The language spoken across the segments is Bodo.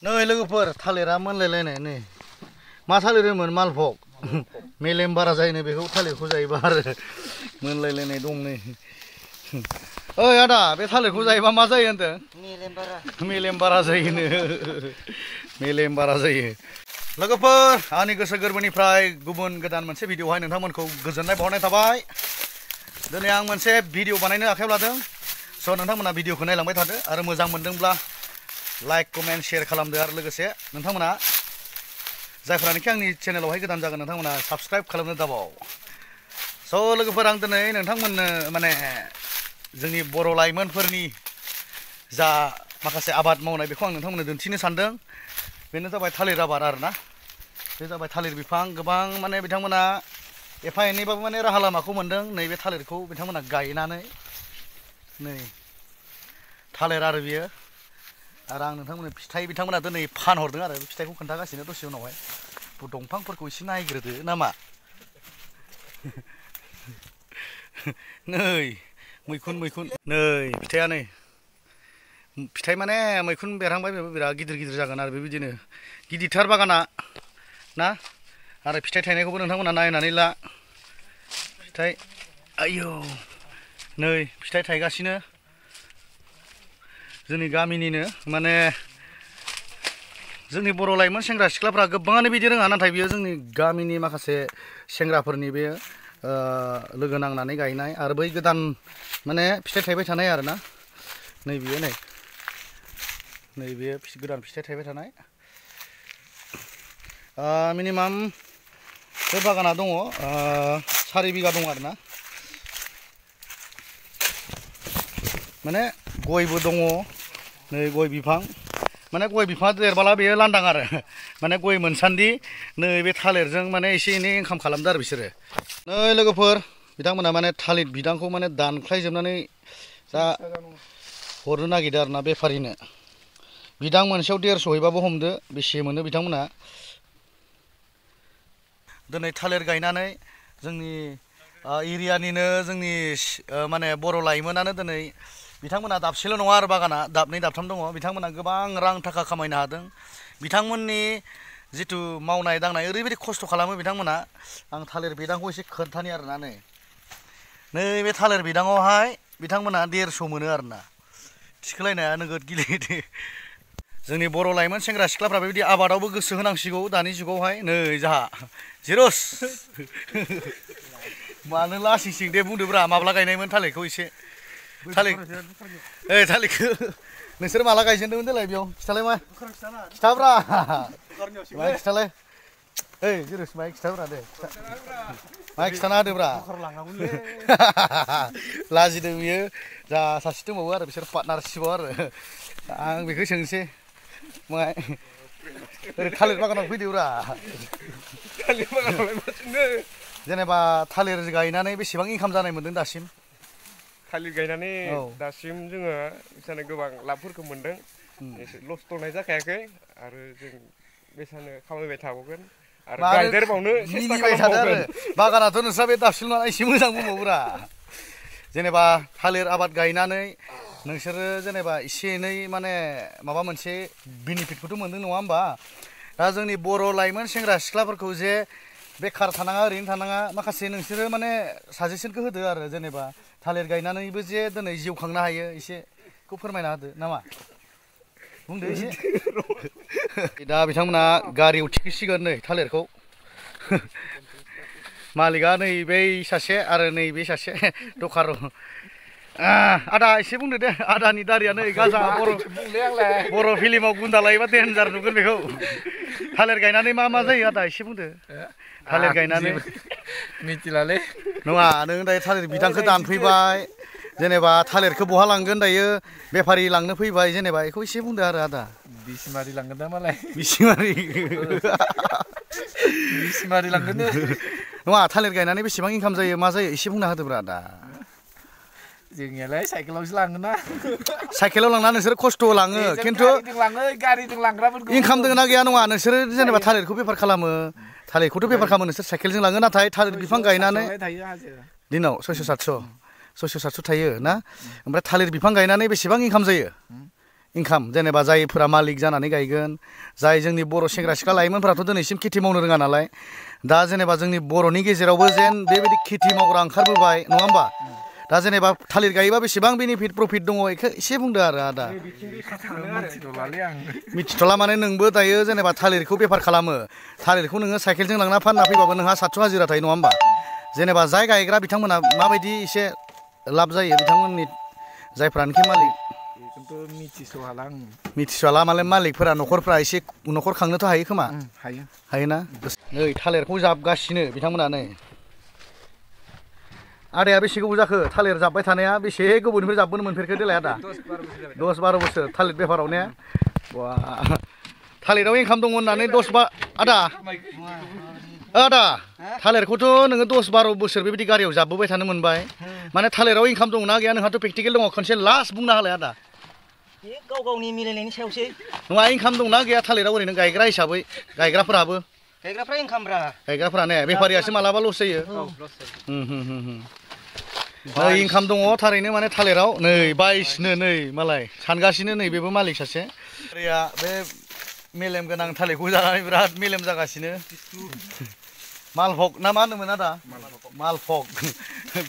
नै लोगोफोर थालिरा मोनलायलायनाय नै मा थालिरमोन मालभग मेलेम बारा जायोनो बेखौ थालिरखौ जायोबा आरो मोनलायलायनाय दं नै ओइ आदा बे थालिरखौ जायोबा मा जायो होनदों मेलेम बारा जायोनो मेलेम बारा जायो लोगोफोर आंनि गोसो गोरबोनिफ्राय गुबुन गोदान मोनसे भिडिअहाय नोंथांमोनखौ गोजोननाय बावहरनाय थाबाय दिनै आं मोनसे भिडिअ बानायनो आखायाव लादों स' नोंथांमोना भिडिअखौ नायलांबाय थादो आरो मोजां मोनदोंब्ला लाइक कमेन्ट शेयार खालामदो आरो लोगोसे नोंथांमोना जायफोरानोखि आंनि चेनेलावहाय गोदान जागोन नोंथांमोना साबस्क्राइब खालामनो दाबाव स' लोगोफोर आं दिनै नोंथांमोननो माने जोंनि बर' लाइमोनफोरनि जा माखासे आबाद मावनाय बेखौ आं नोंथांमोननो दिन्थिनो सानदों बेनो जाबाय थालिर आबाद आरोना बे जाबाय थालिर बिफां गोबां माने बिथांमोना एफा एनैबाबो माने राहा लामाखौ मोनदों नैबे थालिरखौ बिथांमोना गायनानै नै थालिर आरो बियो आरो आं नोंथांमोननो फिथाइ बिथांमोना दिनै फानहरदों आरो बे फिथाइखौ खोन्थागासिनो दसे उनावहाय दंफांफोरखौ एसे नायग्रोदो नामा नै मैखुन नै फिथाइया नै फिथाइ माने मैखुन बेरहांबाय बेबो बिराद गिदिर गिदिर जागोन आरो बेबायदिनो गिदिरथार बागाना ना आरो फिथाइ थायनायखौबो नोंथांमोना नायनानै ला फिथाइ आयौ नै फिथाइ थायगासिनो जोंनि गामिनिनो माने जोंनि बर' लाइमोन सेंग्रा सिख्लाफ्रा गोबाङानो बिदि रोङा नाथाय बियो जोंनि गामिनि माखासे सेंग्राफोरनि बे लोगो नांनानै गायनाय आरो बै गोदान माने फिथाइ थायबाय थानाय आरोना नै बियो नै बेयो गोदान फिथाइ थायबाय थानाय मिनिमाम बे बागाना दङ 4 बिगा दङ आरोना माने गयबो दङ नै गय बिफां माने गय बिफाङा देरबोला बेयो लांदां आरो माने गय मोनसान्दि नै बे थालिरजों माने एसे एनै इनकाम खालामदों आरो बिसोरो नै लोगोफोर बिथांमोना माने थालिर बिदांखौ माने दानख्लायजोबनानै दा हरनो नागिरदों आरोना बेफारिनो बिदां मोनसेयाव 150हैबाबो हमदो बेसे मोनो बिथांमोना दिनै थालिर गायनानै जोंनि एरियानिनो जोंनि माने बर' लाइमोनानो दिनै बिथांमोना दाबसेल' नङा आरो बागाना दाबनै दाबथाम दङ बिथांमोना गोबां रां थाखा खामायनो हादों बिथांमोननि जिथु मावनाय दांनाय ओरैबायदि खस्थ' खालामो बिथांमोना आं थालिर बिदांखौ एसे खोन्थानि आरोना नै बे थालिर बिदाङावहाय बिथांमोना 150 मोनो आरोना थिखोलायनाया नोगोद गिलिर जोंनि बर' लाइमोन सेंग्रा सिख्लाफ्रा बेबायदि आबादावबो गोसो होनांसिगौ दानि जुगावहाय नै जाहा जिरस मानो लासिंसिं दे बुंदोब्रा माब्ला गायनायमोन थालिरखौ एसे थालिरखौ नोंसोर माला गायजेनदोंमोन देलाय बेयाव खिथालाय मा खिथाब्रा मा खिथालाय ओइ जिरस मा खिथाब्रा दे मा खिथाना होदोब्रा लाजिदों बियो जा सासे दंबावो आरो बिसोर पार्टनारशिपआव आरो आं बेखौ सोंसै मा थालिर बागानाव फैदोब्रा थालिर बागानाव जेनेबा थालिर गायनानै बेसेबां इनकाम जानाय मोनदों दासिम थालिर गायनानै दासिम जोङो बिसानो गोबां लाबफोरखौ मोनदों एसे लस दंनाय जाखायाखै आरो जों बेसानो खामायबाय थाबावगोन आरो गायदेरबावनो सेस्था खालामबावगोन बागानाथ' नोंस्रा बे दाबसेल' नङा एसे मोजां बुंबावोब्रा जेनेबा थालिर आबाद गायनानै नोंसोरो जेनेबा एसे एनै माने माबा मोनसे बेनिफिटखौथ' मोनदों नङा होमबा दा जोंनि बर' लाइमोन सेंग्रा सिख्लाफोरखौ जे बेखार थानाङा ओरैनो थानाङा माखासे नोंसोरो माने साजेसनखौ होदो आरो जेनेबा थालिर गायनानैबो जे दिनै जिउ खांनो हायो एसेखौ फोरमायना होदो नामा बुंदो एसे दा बिथांमोना गारियाव थिखोसिगोन नै थालिरखौ मालिकआ नै बै सासे आरो नै बे सासे दखान आदा एसे बुंदो दे आदानि दारिया नै गाजा बर' फिल्माव गुन्दा लायोबा देन्जार नुगोन बेखौ थालिर गायनानै मा जायो आदा एसे बुंदो थालिर गायनानै मिथिलालै नङा नों दायो थालिर बिदांखौ दानफैबाय जेनेबा थालिरखौ बहा लांगोन दायो बेफारि लांनो फैबाय जेनेबा बेखौ एसे बुंदो आरो आदा बिसिमारि लांगोन दा मालाय बिसिमारि लांगोन नङा थालिर गायनानै बेसेबां इनकाम जायो मा जायो एसे बुंना होदोब्रा आदा जोंनियालाय साइकेलावसो लाङोना साइकेलाव लांना नोंसोर खस्थ' लाङो खिन्थु गारिजों लांग्राफोरखौ इनकाम दङ ना गैया नङा नोंसोरो जेनेबा थालिरखौ बेफार खालामो थालिरखौथ' बेफार खालामो नोंसोर साइकेलजों लाङो नाथाय थालिर बिफां गायनानै दिनाव 600-700 थायो ना ओमफ्राय थालिर बिफां गायनानै बेसेबां इनकाम जायो इनकाम जेनेबा जायफोरा मालिक जानानै गायगोन जाय जोंनि बर' सेंग्रा सिख्ला लाइमोनफोराथ' दिनैसिम खेथि मावनो रोङा नालाय दा जेनेबा जोंनि बर'नि गेजेरावबो जेन बेबायदि खेथि मावग्रा ओंखारबोबाय नङा होमबा दा जेनेबा थालिर गायोबा बेसेबां बेनिफिट प्रफिट दङ बेखौ एसे बुंदो आरो आदा मिथिथ'ला माने नोंबो दायो जेनेबा थालिरखौ बेफार खालामो थालिरखौ नोङो साइकेलजों लांना फानना फैबाबो नोंहा 700 हाजिरा थायो नङा होमबा जेनेबा जाय गायग्रा बिथांमोना माबायदि एसे लाब जायो बिथांमोननि जायफ्रानोखि मालिक मिथिस'हाला माने मालिकफोरा न'खरफ्रा एसे न'खर खांनोथ' हायो खोमा हायोना नै थालिरखौ जाबगासिनो बिथांमोना नै आदाया बेसे गोबाव जाखो थालिर जाबबाय थानाया बेसे गोबावनिफ्राय जाबबोनो मोनफेरखो देलाय आदा 10-12 बोसोर थालिर बेफाराव ने बा थालिराव इनकाम दङ होननानै आदा थालिरखौथ' नोङो 10-12 बोसोर बेबायदि गारियाव जाबबोबाय थानो मोनबाय माने थालिराव इनकाम दंना गैया नोंहाथ' प्रेक्टिकेल दङ खनसे लास्ट बुंना होलाय आदा गाव गावनि मिलायनायनि सायावसो नङा इनकाम दंना गैया थालिराव ओरैनो गायग्रा हिसाबै गायग्राफोराबो गायग्राफ्रा इनकामब्रा गायग्राफोरा ने बेफारियासो मालाबा लस जायो नै इनकाम दङ थारैनो माने थालिराव नै 22नो नै मालाय सानगासिनो नै बेबो मालिक सासे बे मेलेम गोनां थालिरखौ जानानै बिराद मेलेम जागासिनो मालभग ना मा होनोमोन आदा मालभग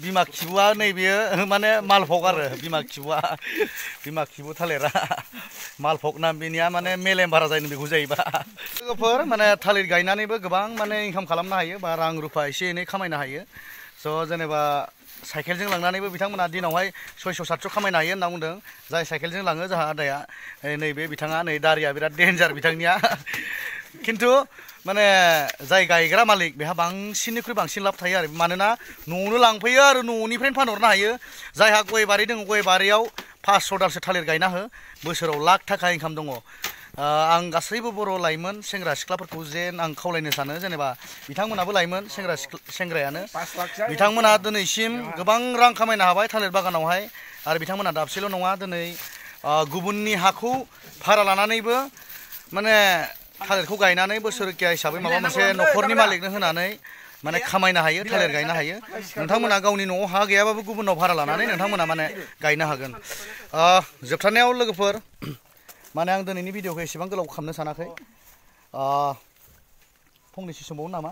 बिमा खिबुआ नै बेयो माने मालभग आरो बिमा खिबु थालिरा मालभग नाम बेनिया माने मेलेम बारा जायो बेखौ जायोबा लोगोफोर माने थालिर गायनानैबो गोबां माने इनकाम खालामनो हायो बा रां रुफा एसे एनै खामायनो हायो स' जेनेबा साइकेलजों लांनानैबो बिथांमोना दिनावहाय 600-700 खामायनो हायो होनना बुंदों जाय साइकेलजों लाङो जोंहा आदाया नैबे बिथाङा नै दारिया बिराद डेन्जार बिथांनिया खिन्थु माने जाय गायग्रा मालिक बेहा बांसिननिख्रुइ बांसिन लाब थायो आरो मानोना न'आवनो लांफैयो आरो न'निफ्रायनो फानहरनो हायो जायहा गय बारि दङ गय बारियाव 500 दालसो थालिर गायना हो बोसोराव लाख थाखा इनकाम दङ आं गासैबो बर' लाइमोन सेंग्रा सिख्लाफोरखौ जेन आं खावलायनो सानो जेनेबा बिथांमोनाबो लाइमोन सेंग्रायानो बिथांमोना दिनैसिम गोबां रां खामायनो हाबाय थालिर बागानावहाय आरो बिथांमोना दाबसेल' नङा दिनै गुबुननि हाखौ भारा लानानैबो माने थालिरखौ गायनानै बोसोरकिया हिसाबै माबा मोनसे न'खरनि मालिकनो होनानै माने खामायनो हायो थालिर गायनो हायो नोंथांमोना गावनि न'आव हा गैयाबाबो गुबुनाव भारा लानानै नोंथांमोना माने गायनो हागोन जोबथारनायाव लोगोफोर माने आं दिनैनि भिडिअखौ एसेबां गोलाव खालामनो सानाखै फंनैसो सोंबावनो नामा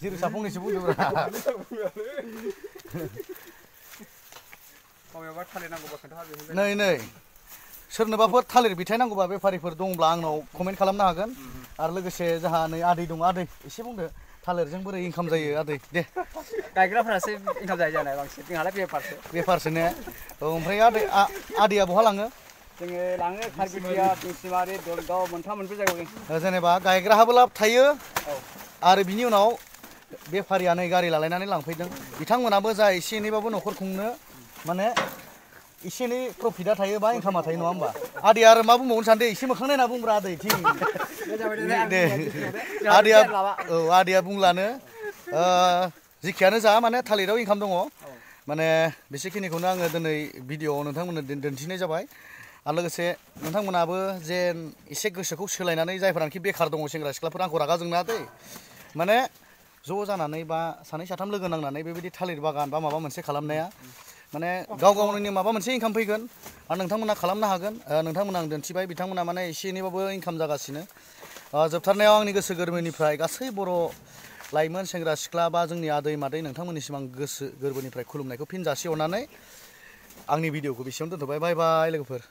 जिरुसा फंनैसो बुंदोंब्रा नै सोरनोबाफोर थालिर बिथाइ नांगौबा बेफारिफोर दंब्ला आंनाव कमेन्ट खालामनो हागोन आरो लोगोसे जोंहा नै आदै दं आदै एसे बुंदो थालिरजों बोरै इनकाम जायो आदै दे गायग्राफोरासो इनकाम जायो जानाय बांसिन जोंहालाय बेफारसो ने ओमफ्राय आदैया बहा लाङो जोङो लाङो खारबिटिया बिंसिमारि दलगाव मोनथाम मोनब्रै जायगायाव जेनेबा गायग्राहाबो लाब थायो आरो बिनि उनाव बेफारिया नै गारि लालायनानै लांफैदों बिथांमोनाबो जा एसे एनैबाबो न'खर खुंनो माने एसे एनै प्रफिटआ थायो बा इनकामा थायो नङा होमबा आदैया आरो मा बुंबावनो सानदों एसे मोखां नायना बुंब्रा आदै थिं दे आदैया बुंलानो जेखियानो जा माने थालिराव इनकाम दङ माने बेसेखिनिखौनो आङो दिनै भिडिअ'आव नोंथांमोननो दिन्थिनाय जाबाय आरो लोगोसे नोंथांमोनाबो जेन एसे गोसोखौ सोलायनानै जायफोरानोखि बेखार दङ सेंग्रा सिख्लाफोर आंखौ रागा जोंना दै माने ज' जानानै बा सानै साथाम लोगो नांनानै बेबायदि थालिर बागान बा माबा मोनसे खालामनाया माने गाव गावनि माबा मोनसे इनकाम फैगोन आरो नोंथांमोना खालामनो हागोन नोंथांमोना आं दिन्थिबाय बिथांमोना माने एसे एनैबाबो इनकाम जागासिनो जोबथारनायाव आंनि गोसो गोरबोनिफ्राय गासै बर' लाइमोन सेंग्रा सिख्ला बा जोंनि आदै मादै नोंथांमोननिसिम आं गोसो गोरबोनिफ्राय खुलुमनायखौ फिन जासिहरनानै आंनि भिडिअखौ बेसेयावनो दोनथ'बाय बाय बाय लोगोफोर